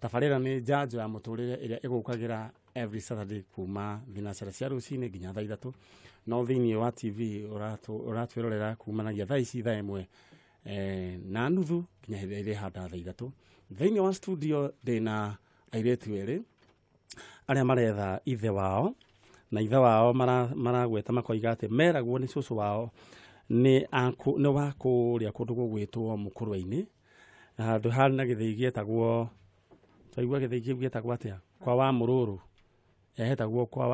Tabarĩra nĩ njanjo ya mũtũrĩre ĩrĩa ĩgũkagĩra every Saturday kuma thinacara cia rũcinĩ nginya thaa 3. No thĩinĩ wa TV ũratwĩrorera kumanagia thaa ici thaa 1 na nuthu nginya hĩndĩ ĩrĩa ĩhanda thaa 3. Thĩinĩ wa studio ndĩna airĩtu erĩ arĩa maretha ithe wao, na ithe wao maragweta makoiga atĩ meragwo nĩ cũcũ wao nĩ wa kũrĩa kũndũ gũgwĩtwo Mũkũrwe-inĩ, handũ harĩ na gĩthĩi gĩetagwo, twaigua gĩthĩi kĩu gĩetagwo atĩa, kwa wa Mũrũrũ, hetagwo kwa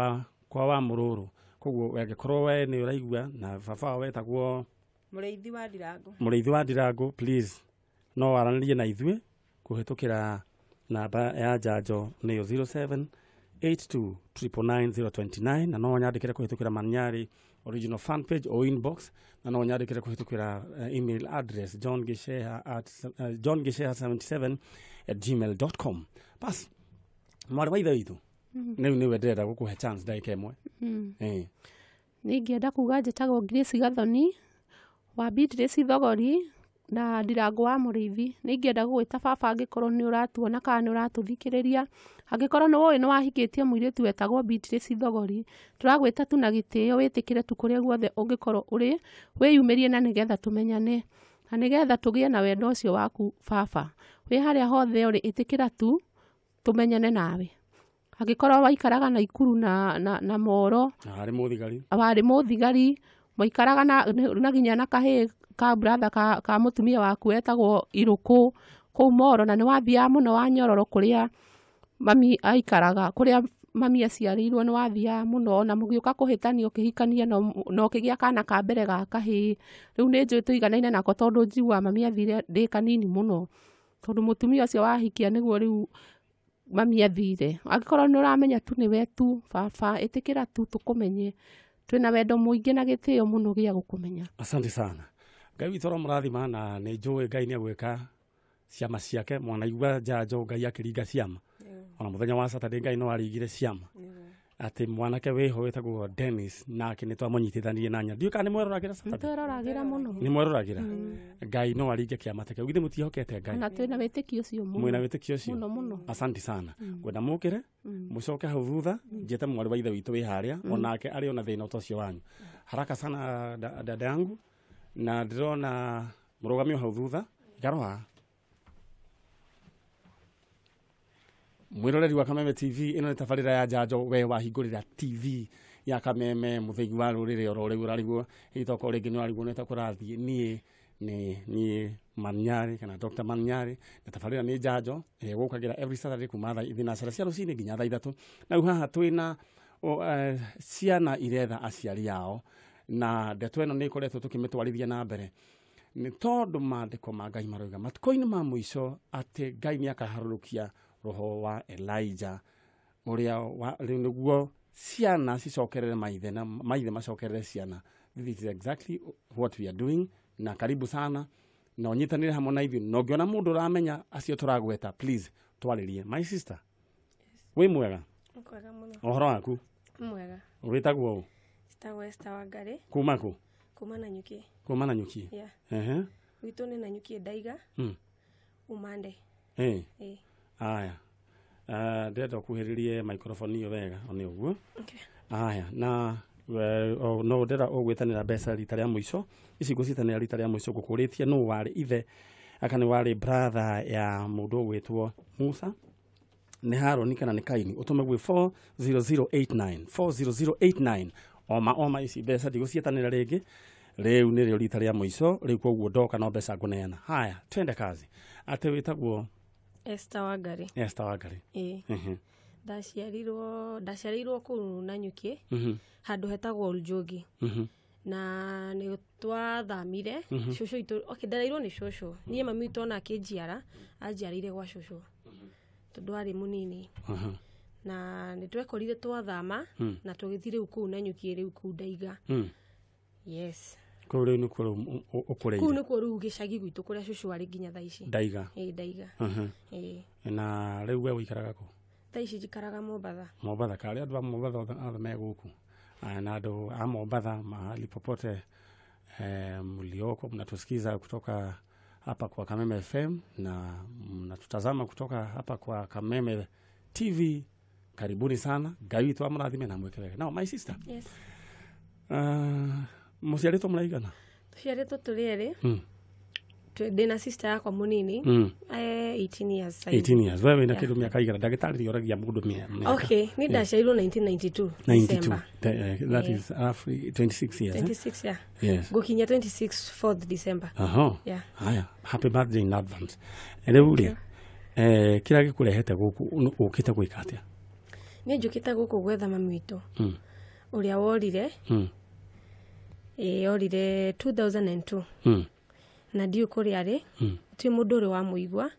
wa Mũrũrũ. Koguo angĩkorwo we nĩ ũraigua na baba wao wetagwo Mũrĩithi wa Ndirango, Mũrĩithi wa Ndirango, please no waranĩrie na ithuĩ kũhĩtũkĩra namba ya njanjo nĩyo 0782999029, na no nyandĩkĩre kũhĩtũkĩra Manyari original fan page o inbox, na no nyandĩkĩre kũhĩtũkĩra email address johngicheha@johngicheha77@gmail.com. Bas mwarĩ wa ithe witũ, rĩu nĩwe ndĩrenda gũkũhe chance ndagĩka ĩmwe. Nĩ ingĩenda kuga njĩtagwo Grace Gathoni wa Beatrice Thogori na Ndirango wa Mũrĩithi. Nĩ ingĩenda gũgwĩta baba angĩkorwo nĩ ũratuona kana nĩ ũratũthikĩrĩria, angĩkorwo nĩ ũĩ nĩ wahikĩtie mũirĩtu wetagwo Beatrice Thogori, tũragwĩta tu na gĩtĩo wĩtĩkĩre tu kũrĩa guothe ũngĩkorwo ũrĩ, wĩyumĩrie na nĩgetha tũmenyane na nĩgetha tũgĩe na wendo ũcio waku baba. Wĩ harĩa hothe ũrĩ, ĩtĩkĩra tu tũmenyane nawe. Angĩkorwo waikaraga na Ikuru na Moro, na harĩ mũthigari, warĩ mũthigari, mwaikaraga na nginya na kahĩĩ ka brother ka mũtumia waku wetagwo Irũkũ kũu Moro, na nĩ wathiaga mũno wa Nyororo kũrĩa mami aikaraga, kũrĩa mami aciarĩirwo, nĩ wathiaga mũno, na mũgĩũka kũhĩtania ũkĩhikania na ũkĩgĩa kana ka mbere ga kahĩĩ. Rĩu nĩ njũĩ tũiganaine nako tondũ njiguaga mami athire ndĩ kanini mũno, tondũ mũtumia ũcio wahikia nĩguo rĩu mami athire. Angĩkorwo nĩ ũramenya tu nĩwe tu baba, ĩtĩkĩra tu tũkũmenye, twĩna wendo mũingĩ na gĩtĩo mũno gĩa gũkũmenya. Asante sana. Ngai witũ aromũrathima, na nĩ njũĩ Ngai nĩ egwĩka ciama ciake. Mwanaigua njanjo Ngai akĩringa ciama, ona mũthenya wa Saturday Ngai no aringire ciama atĩ mwanake wĩho wĩtagwo Dennis nake nĩ twamũnyitithanirie na nya. Ndiũĩ kana nĩ mweroragĩra Saturday? Nĩtweroragĩra mũno. Nĩ mweroragĩra? Ngai no aringe kĩama ta kĩu. Githĩ mũtiĩhokete Ngai? Na twĩna wĩtĩkio ũcio mũno. Mwĩna wĩtĩkio ũcio? Mũno mũno. Asante sana. Ngwenda mũkĩre mũcoke hau thutha njĩte mwarĩ wa ithe witũ wĩ harĩa, onake arĩ ona thĩna ta ũcio wanyu. Haraka sana dada yangu, na ndĩrona mũrũgamio hau thutha. Ikaro haha. Mwĩroreri wa Kameme TV, ĩno nĩ tabarĩra ya njanjo we wahingũrĩra TV ya Kameme, mũthĩgi wa rũrĩrĩ oro rĩu ũrarigwo, hihi tokorwo rĩngĩ nĩ ũrarigwo nĩ ta kũrathiĩ. Niĩ nĩ niĩ Manyari kana Dr. Manyari, na tabarĩra nĩ njanjo ĩrĩa ĩgũkagĩra every Saturday kuma thaa 3 cia rũcinĩ nginya thaa 3. Na rĩu haha twĩna ciana iretha aciari ao, na ndeto ĩno nĩ ĩkoretwo tũkĩmĩtwarithia na mbere nĩ tondũ maandĩko ma Ngai maroiga matukũ-inĩ ma mũico atĩ Ngai nĩ akaharũrũkia roho wa Elijah ũrĩa rĩu nĩguo ciana cicokerere maithe na maithe macokerere ciana. This is exactly what we are doing, na karibu sana na ũnyitanĩre hamwe na ithuĩ. Na ũngĩona mũndũ ũramenya acio tũragweta, please twarĩrie. My sister, wĩ mwega? Kwega mũno. Ũhoro waku? Mwega. Wĩtagwo ũ? Njĩtagwo Esther Wangari. Kuma kũ? Kuma Nanyuki. Kuma Nanyuki? Yeah. Gwitũ nĩ Nanyuki Ndaiga. Umande. Aya. Ndĩrenda ũkuhĩrĩrie microphone ĩyo wega, o nĩ ũguo. Aya, na no ndĩrenda ũgwĩtanĩra mbeca rita rĩa mũico. Ici ngũciĩtanĩra rita rĩa mũico ngũkũrĩtie nũ warĩ ithe aka nĩ warĩ brother ya mũndũ ũgwĩtwo Musa, nĩ Haroni kana nĩ Kaini. Ũtũme gwĩ 40089, 40089. Oma ici mbeca ndigũciĩtanĩra rĩngĩ, rĩu nĩrĩo rita rĩa mũico rĩu, koguo ndoka no mbeca ngũneana. Haya, twende kazi. Atĩ wĩtagwo Esther Wangari. Esther Wangari. Ĩĩ. Ndaciarĩirwo kũu Nanyuki, handũ hetagwo Oljogi. Na nĩ twathamire cũcũ witũ, okay, ndareirwo nĩ cũcũ. Niĩ mami witũ ona akĩnjiara, anjiarĩire gwa cũcũ tondũ arĩ mũnini. Na nĩ twekorire twathama na tũgĩthiĩ rĩu kũu Nanyuki, rĩu kũu Ndaiga. Yes. Kũu rĩu nĩkuo rĩu ũkũrĩire? Kũu nĩkuo rĩu gĩcagi gwitũ kũrĩa cũcũ arĩ nginya thaa ici. Ndaiga. Ĩĩ, Ndaiga. Ĩĩ. Na rĩu we ũikaraga kũ? Thaa ici njikaraga Mombatha. Mombatha, karĩ andũ a Mombatha othe me gũkũ? Na andũ a Mombatha mahali popote mlioko mnatusikiza kutoka hapa kwa Kameme FM na mnatutazama kutoka hapa kwa Kameme TV. Karibuni sana. Ngai witũ amũrathime na mwĩke wega. Now my sister. Yes. Mũciarĩtwo mũraigana? Tũciarĩtwo tũrĩ erĩ. Ndĩna sister yakwa mũnini. 18 years. 18 years. Wewe wĩna kĩndũ mĩaka igana. Ndagĩtarĩ nĩoragia mũndũ mĩaka. Okay, ni ndaciarirwo 1992. 92. That is roughly 26 years. 26, yeah. Yes. Ngũkinyia 26 4th December. Aha. Yeah. Haya, happy birthday in advance. Rĩu rĩ, kĩrĩa gĩkũrehete gũkũ ũkĩte gwĩka atĩa? Niĩ njũkĩte gũkũ gwetha mami witũ. Ũrĩa worire. Orire 2002. Na ndiũĩ kũrĩa arĩ. Gũtirĩ mũndũ ũrĩ wamũigua.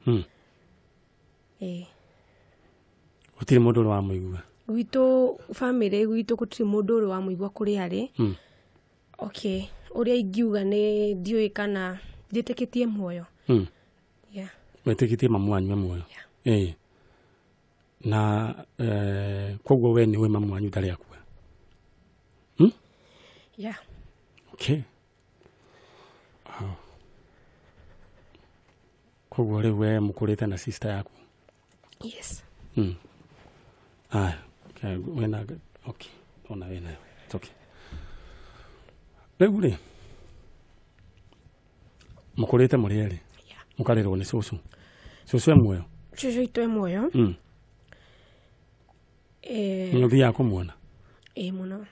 Gũtirĩ mũndũ ũrĩ wamũigua. Gwitũ family gwitũ gũtirĩ mũndũ ũrĩ wamũigua kũrĩa arĩ. Okay, ũrĩa ingiuga nĩ ndiũĩ kana njĩtĩkĩtie muoyo. Yeah. Wĩtĩkĩtie mamu wanyu e muoyo? Yeah. Na koguo we nĩ ũĩ mamu wanyu ndarĩ akua? Yeah. Okay. Wow. Koguo rĩu we mũkũrĩte na sister yaku? Yes. Aya, okay, wena, okay. Ona wena. It's okay. Rĩu rĩ, mũkũrĩte mũrĩ erĩ? Yeah. Mũkarerwo nĩ cũcũ? Cũcũ e muoyo? Cũcũ witũ e muoyo. Nĩ ũthiaga kũmuona? Ĩĩ mũno.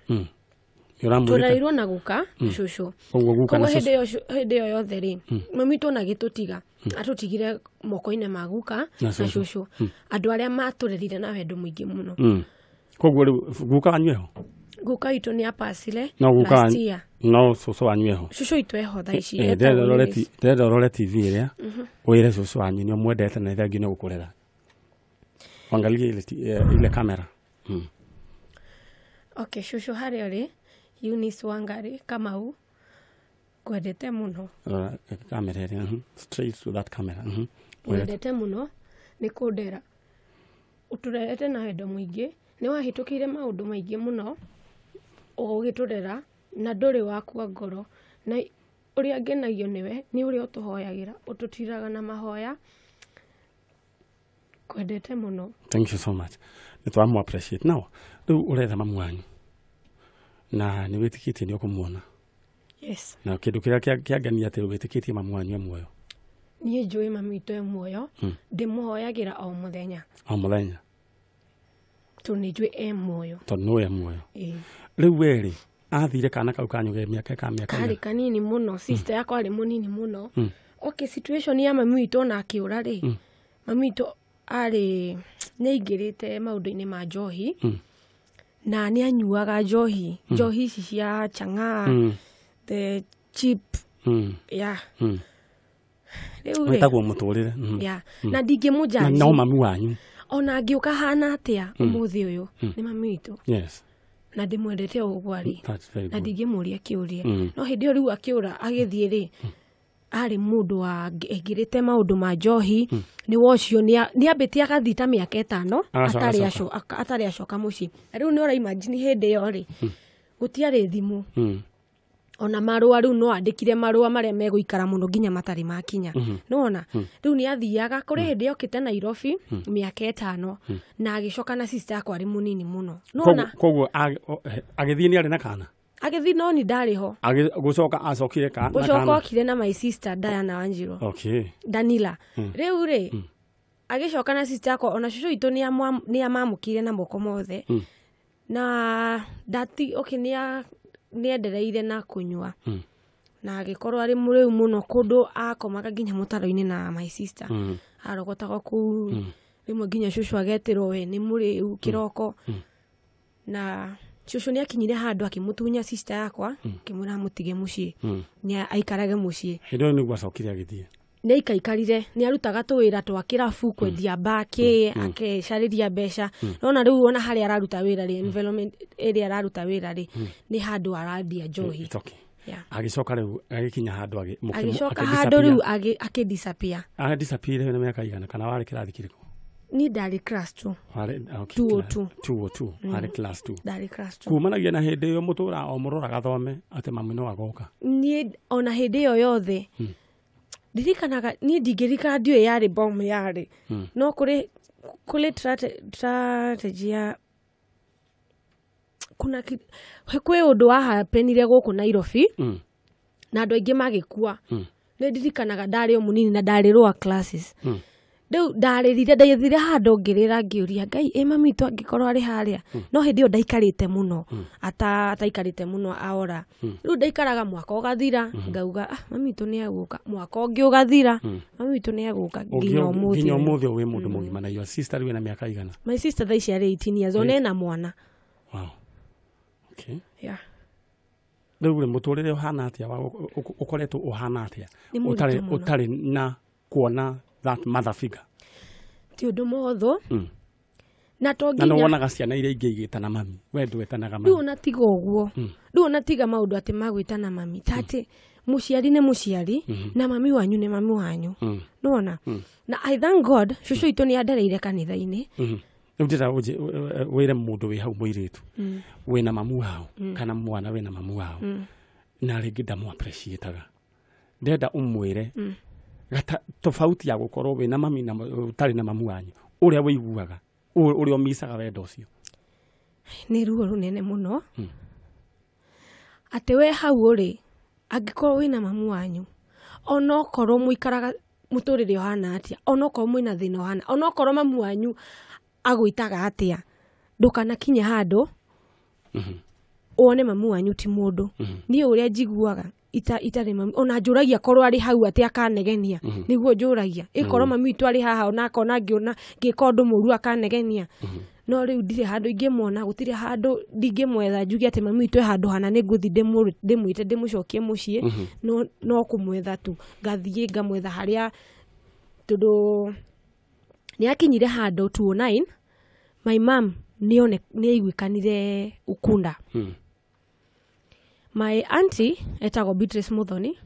Tũrerirwo na guka cũcũ. Koguo guka na cũcũ. Hĩndĩ ĩyo yothe rĩ, mami witũ ona agĩtũtiga, atũtigire moko-inĩ ma guka na cũcũ. Andũ arĩa matũrerire na wendo mũingĩ mũno. Koguo rĩu guka wanyu eho? Guka witũ nĩ apacire last year. No cũcũ wanyu eho? Cũcũ witũ eho thaa ici. Ndĩrenda ũrore TV ĩrĩa wĩre cũcũ wanyu nĩ ũmwendete na nĩ thengiũ nĩ gũkũrera. Angalia ile kamera. Okay, cũcũ harĩa ũrĩ, Eunice Wangari Kamau, ngwendete mũno. Kamera ĩrĩa, straight to that camera. Ngwendete mũno nĩ kũndera. Ũtũrerete na wendo mũingĩ, nĩ wahĩtũkĩire maũndũ maingĩ mũno ũgĩtũrera na ndũrĩ wakua ngoro. Na ũrĩa ngenagio nĩwe nĩ ũrĩa ũtũhoyagĩra, ũtũtiraga na mahoya. Ngwendete mũno. Thank you so much. Nĩ twamu appreciate. Now, rĩu ũretha mamu wanyu na nĩ wĩtĩkĩtie nĩ ũkũmuona? Yes. Na kĩndũ kĩrĩa kĩangenia atĩ wĩtĩkĩtie mamu wanyu e muoyo? Niĩ njũĩ mami witũ e muoyo, ndĩmũhoyagĩra o mũthenya. O mũthenya? Tondũ nĩ njũĩ e muoyo. Tondũ nĩũĩ e muoyo. Rĩu we rĩ, athire kana kau kanyu ge mĩaka ka mĩaka? Karĩ kanini mũno, sister yakwa arĩ mũnini mũno. Okay, situation ya mami witũ ona akĩũra rĩ, mami witũ arĩ nĩ aingĩrĩte maũndũ-inĩ ma njohi. Na nĩ anyuaga njohi, njohi ici cia chang'aa, the cheap, yeah. Rĩu rĩ, wĩtagwo mũtũrĩre. Yeah. Na ndingĩmũnjanji. No mami wanyu. Ona angĩũka hana atĩa ũmũthĩ ũyũ, nĩ mami witũ. Yes. Na ndĩmwendete o ũguo arĩ. Na ndingĩmũria kĩũria. No hĩndĩ ĩyo rĩu akĩũra agĩthiĩ rĩ, arĩ mũndũ wa aingĩrĩte maũndũ ma njohi, nĩ wocio nĩ ambĩte agathiĩ ta mĩaka 5 atarĩ acoka mũciĩ. Na rĩu nĩ ũra imagine hĩndĩ ĩyo rĩ, gũtiarĩ thimũ. Ona marũa rĩu no andĩkire marũa marĩa megũikara mũno nginya matarĩ makinya. Nĩwona? Rĩu nĩ athiaga kũrĩ hĩndĩ yokĩte Nairobi mĩaka 5 na agĩcoka na sister yakwa arĩ mũnini mũno. Nĩwona? Koguo agĩthiĩ nĩ arĩ na kana? Agĩthiĩ no ni ndarĩ ho. Gũcoka acokire na kana? Gũcoka okire na my sister Diana Wanjiru. Okay. Danila. Rĩu rĩ, agĩcoka na sister yakwa ona cũcũ witũ nĩ amamũkire na moko mothe. Na ndati okay nĩ nĩendereire na kũnyua. Na agĩkorwo arĩ mũrĩu mũno kũndũ akomaga nginya mũtaro-inĩ na my sister. Arogotaga kũu rĩmwe nginya cũcũ agetĩrwo we nĩ mũrĩu kĩroko. Na cũcũ nĩ akinyire handũ akĩmũtunya sister yakwa, akĩmwĩra amũtige mũciĩ, nĩ aikarage mũciĩ. Hĩndĩ ĩyo nĩguo acokire agĩthiĩ? Nĩ aikaikarire, nĩ arutaga tũwĩra twa kĩrabu, kwendia mbakĩ, akecarĩria mbeca. Nona rĩu ona harĩa araruta wĩra rĩ, environment ĩrĩa araruta wĩra rĩ, nĩ handũ arandia njohi. It's okay. Agĩcoka rĩu agĩkinya handũ agĩcoka handũ rĩu akĩ disappear. Agĩ disappear na mĩaka igana kana warĩ kĩrathi kĩrĩkũ? Niĩ ndarĩ class 2. Warĩ okay, 202. 202. Warĩ class 2. Ndarĩ class 2. Kumanagia na hĩndĩ ĩyo mũtũra o mũroraga thome atĩ mami no agoka. Niĩ ona hĩndĩ ĩyo yothe Ndirikanaga niĩ ndingĩririkana, ndiũĩ yarĩ bomb yarĩ, no kũrĩ strategy ya kuna kwĩ ũndũ wahapenire gũkũ Nairobi na andũ aingĩ magĩkua. Nĩ ndirikanaga ndarĩ o mũnini na ndarĩ lower classes. Rĩu ndarĩrire, ndathire handũ ngĩrĩra, ngĩũria Ngai, ĩ mami witũ angĩkorwo arĩ harĩa? No hĩndĩ ĩyo ndaikarĩte mũno, ataikarĩte mũno aora. Rĩu ndaikaraga, mwaka ũgathira, ngauga, "Ah, mami witũ nĩ egũka." Mwaka ũngĩ ũgathira, mami witũ nĩ egũka, nginya ũmũthĩ nginya ũyũ. Ũmũthĩ ũyũ wĩ mũndũ mũgima, na your sister rĩu ena mĩaka igana? My sister thaa ici arĩ 18 years, ona ena mwana. Wow, okay. Yeah. Rĩu rĩ, mũtũrĩre ũhana atĩa ũkoretwo ũhana atĩa Nĩ mũritũ ũtarĩ mũno. Ũtarĩ na kuona that mother figure? Ti ũndũ mũhũthũ. Na to Na nĩ nginya wonaga ciana iria ingĩ igĩtana mami, we ndwetanaga rĩu mami. Ona tiga ũguo, rĩu ona tiga maũndũ atĩ magwĩtana mami, ta atĩ mũciari nĩ mũciari na mami wanyu nĩ mami wanyu. Nĩwona, na I thank God cũcũ witũ nĩ andereire kanitha-inĩ. Rĩu ndĩra wĩre mũndũ wĩ hau, mũirĩtu wĩna mamu wao kana mwana wĩna mamu wao na rĩngĩ ndamũ appreciataga, ndenda ũmwĩre gata tofauti ya gũkorwo wĩna mami na ũtarĩ na mamu wanyu, ũrĩa wĩiguaga, ũrĩa ũmicaga wendo ũcio. Nĩ ruo rũnene mũno atĩ we hau ũrĩ, angĩkorwo wĩna mamu wanyu, onokorwo mũikaraga mũtũrĩre ũhana atĩa, onokorwo mwĩna thĩna ũhana, onokorwo mamu wanyu agwĩtaga atĩa, ndũkanakinye handũ wone mamu wanyu ti mũndũ. Niĩ ũrĩa njiguaga itarĩ mami, ona njũragia korwo arĩ hau atĩ akanegenia. Nĩguo njũragia, ĩkorwo mami witũ arĩ haha, ona akona ngĩona ngĩka ũndũ mũru akanegenia. No rĩu ndirĩ handũ ingĩmuona, gũtirĩ handũ ndingĩmwetha njuge atĩ mami witũ e handũ hana, nĩ ngũthiĩ ndĩmwĩte ndĩmũcokie mũciĩ. No kũmwetha tu ngathiĩ ngamwetha harĩa, tondũ nĩ akinyire handũ 2009 my mom nĩ aiguĩkanire Ukunda. My auntie etagwo Beatrice Muthoni.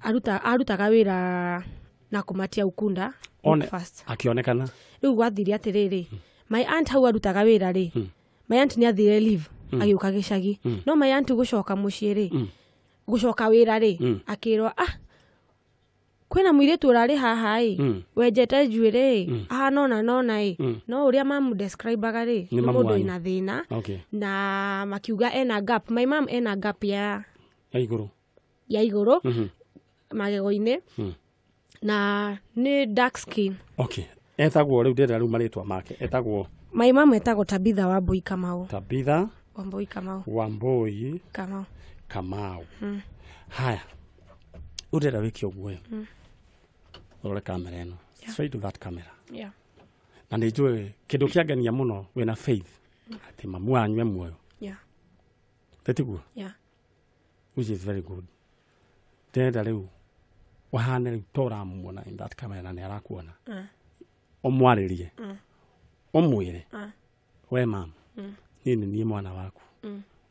Arutaga wĩra na kũmatia Ukunda. One First. Akĩonekana. Rĩu gwathire atĩrĩrĩ, my aunt hau arutaga wĩra rĩ, my aunt nĩ athire leave agĩũka gĩcagi. No my aunt gũcoka mũciĩ rĩ, gũcoka wĩra rĩ, akĩrwo, "Ah, kwĩna mũirĩtu ũrarĩ haha ĩ, wenjete njuĩrĩ ĩ, ahana ũna nona ĩ." No ũrĩa mamu describaga rĩ, Nĩ nĩ mamu mũndũ wanyu. wĩna thĩna. Na makiuga ena gap, my mom ena gap ya ya igũrũ. Ya igũrũ magego-inĩ, na nĩ dark skin. Okay, etagwo, rĩu ndĩrenda rĩu marĩtwa make, etagwo? My mom etagwo Tabitha Wambui Kamau. Tabitha Wambui Kamau. Wambui Kamau. Kamau. Haya, ũrenda wĩke ũguo ĩ, ũrore kamera ĩno, straight to that camera. Na nĩ njũĩ kĩndũ kĩangenia mũno, wĩna faith atĩ mamu wanyu e muoyo. Tĩtiguo? Yeah. Which is very good. Ndĩrenda rĩu ũhane rĩu ta ũramuona in that camera na nĩ arakuona, ũmwarĩrie, ũmwĩre, "We mam, niĩ nĩ niĩ mwana waku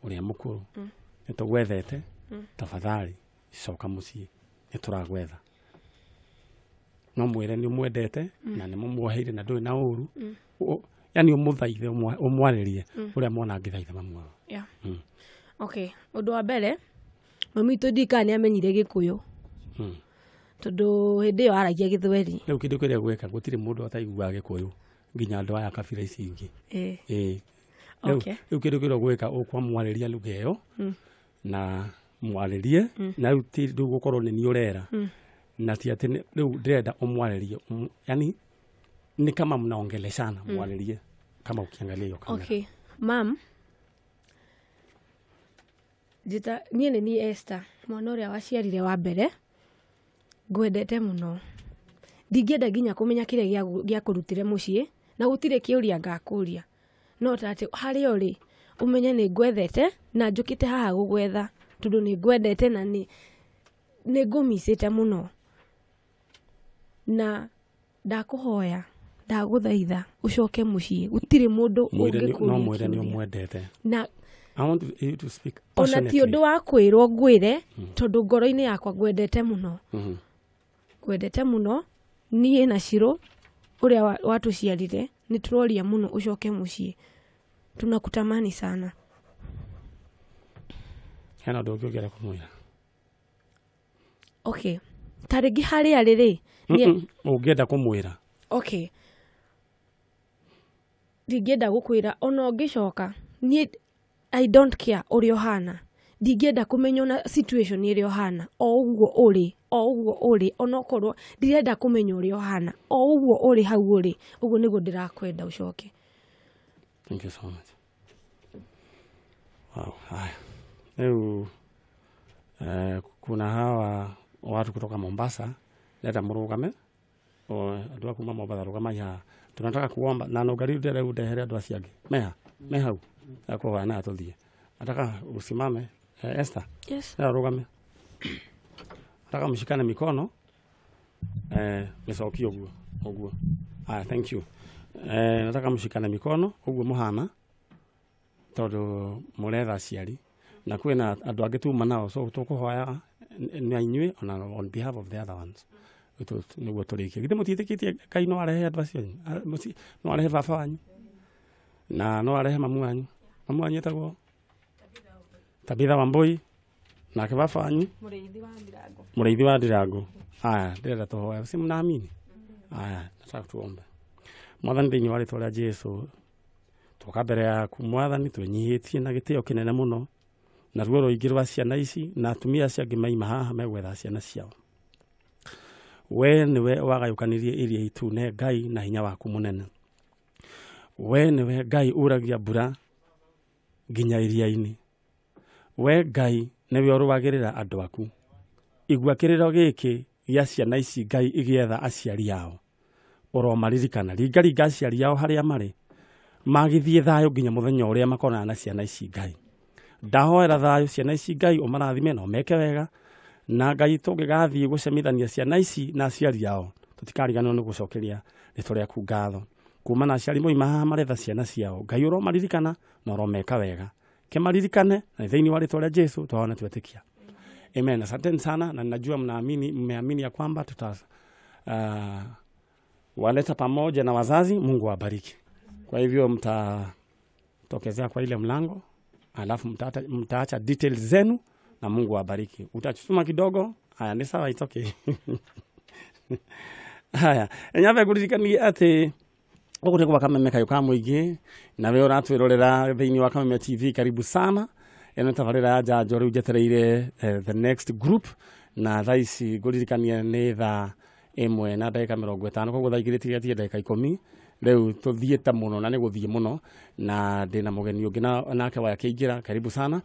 ũrĩa mũkũrũ, nĩ tũgwethete, tafadhali coka mũciĩ, nĩ tũragwetha." No mwĩre nĩ ũmwendete na nĩ mũmuoheire na ndũrĩ na ũru. Yani ũmũthaithe, ũmwarĩrie ũrĩa mwana angĩthaitha mamu wao. Yeah. Okay, ũndũ wa mbere, mami witũ ndikana nĩ amenyire Gĩkũyũ, tondũ hĩndĩ ĩyo aragia Gĩthweri. Rĩu kĩndũ kĩrĩa gwĩka, gũtirĩ mũndũ ataiguaga Gĩkũyũ, nginya andũ aya kabira ici ingĩ. Ĩĩ. Rĩu rĩu kĩndũ kĩrĩa gwĩka, ũkwamwarĩria lugha ĩyo na mwarĩrie, na rĩu ti rĩu gũkorwo nĩ niĩ ũrera, na ti atĩ rĩu ndĩrenda ũmwarĩrie, yani ni kama mnaongeleshana, mwarĩrie kama ukiangalia hiyo kamera. Okay, mam, njĩta niĩ nĩ niĩ Esther, mwana ũrĩa waciarire wa mbere. Ngwendete mũno, ndingĩenda nginya kũmenya kĩrĩa gĩakũrutire mũciĩ, na gũtirĩ kĩũria ngakũria, no ta atĩ harĩa ũrĩ ũmenye nĩ ngwethete na njũkĩte haha gũgwetha tondũ nĩ ngwendete na nĩ ngũmicĩte mũno, na ndakũhoya, ndagũthaitha ũcoke mũciĩ, gũtirĩ mũndũ Mwĩre no ũngĩkũria mwĩre nĩ kĩũria. Ũmwendete. Na I want you to speak ona ti passionately. ũndũ wa kwĩrwo ngwĩre, tondũ ngoro-inĩ yakwa ngwendete mũno. Ngwendete mũno. Niĩ na Shiro ũrĩa watũciarire nĩ tũroria mũno ũcoke mũciĩ, tunakutamani sana. Hena ũndũ ũngĩ ũngĩenda kũmwĩra? Okay. Ta rĩngĩ harĩa rĩ rĩ Ũngĩenda kũmwĩra? Okay, ndingĩenda gũkwĩra ona ũngĩcoka niĩ I don't care ũrĩa ũhana, ndingĩenda kũmenya ona situation ĩrĩa ũhana, o ũguo ũrĩ, o ũguo ũrĩ, onokorwo ndirenda kũmenya ũrĩa ũhana, o ũguo ũrĩ hau ũrĩ, ũguo nĩguo ndĩrakwenda ũcoke. Thank you so much. Wow. Haya. Rĩu kuna hawa watu kutoka Mombasa, leta mũrũgame. Andũ a kuma Mombasa rũgamai haha. Tunataka kuomba na nũngari rĩu ndehere andũ acio angĩ. Meha, me hau. Akũhoya na tũthiĩ. Nataka usimame. Esther. Yes. Leo rũgame. Nataka mshikane mikono. Mĩcoki ũguo. Ũguo. Haya, thank you. Nataka mshikane mikono ũguo mũhana tondũ mũretha aciari na kwĩna andũ angĩ tuma nao, so tũkũhoya na inyuĩ ona on behalf of the other ones nĩguo tũrĩkie. Githĩ mũtiĩtĩkĩtie Ngai no arehe andũ acio anyu? No arehe baba wanyu na no arehe mamu wanyu. Mamu wanyu etagwo Tabitha Wambui, nake baba wanyu Mũrĩithi wa Ndirango. Aya, ndĩrenda tũhoe, si mnaamini? Aya, nataka tuombe. Mwathani, thĩinĩ wa rĩtwa rĩa Jesu twoka mbere yaku Mwathani twĩnyihĩtie na gĩtĩo kĩnene mũno, na ruo rũingĩ rwa ciana ici na atumia acio angĩ maima haha megwetha ciana ciao. We nĩwe wagayũkanirie iria itune Ngai na hinya waku mũnene. We nĩwe Ngai uragia mbura nginya iria-inĩ. We Ngai nĩwe ũrũagĩrĩra andũ aku. Igua kĩrĩro gĩkĩ gĩa ciana ici Ngai igĩetha aciari ao. Ũromaririkana, ringaringa aciari ao harĩa marĩ, magĩthiĩ thayũ nginya mũthenya ũrĩa makonana na ciana ici Ngai. Ndahoera thayũ ciana ici Ngai ũmarathime na ũmeke wega, na Ngai tũngĩgathiĩ gũcemithania ciana ici na aciari ao tũtikariganĩrwo nĩ gũcokeria rĩtwa rĩaku ngatho. Kuma na aciari moima haha maretha ciana ciao, Ngai ũromaririkana na ũromeka wega. Kemaririkane na thĩinĩ wa rĩtwa rĩa Jesu twaona twetĩkia. Amen. Asanteni sana, na ninajua mnaamini, mmeamini ya kwamba tuta waleta pamoja na wazazi. Mungu awabariki. Kwa hivyo mtatokezea kwa ile mlango, alafu mtaacha details zenu na Mungu awabariki. Utachusuma kidogo. Haya, ni sawa, it's okay. Haya, nyabe kuririkania ati gũkũ nĩ gwa Kameme kayũ ka mũingĩ, na we ũratwĩrorera thĩinĩ wa Kameme TV, karibu sana. Ĩno nĩ tabarĩra ya njanjo, rĩu njetereire the next group, na thaa ici ngũririkania nĩ thaa 1:50, koguo thaa igĩrĩ tigatie ndagĩka 10. Rĩu tũthiĩte mũno na nĩ gũthiĩ mũno, na ndĩna mũgeni ũngĩ nake waya akĩingĩra, karibu sana.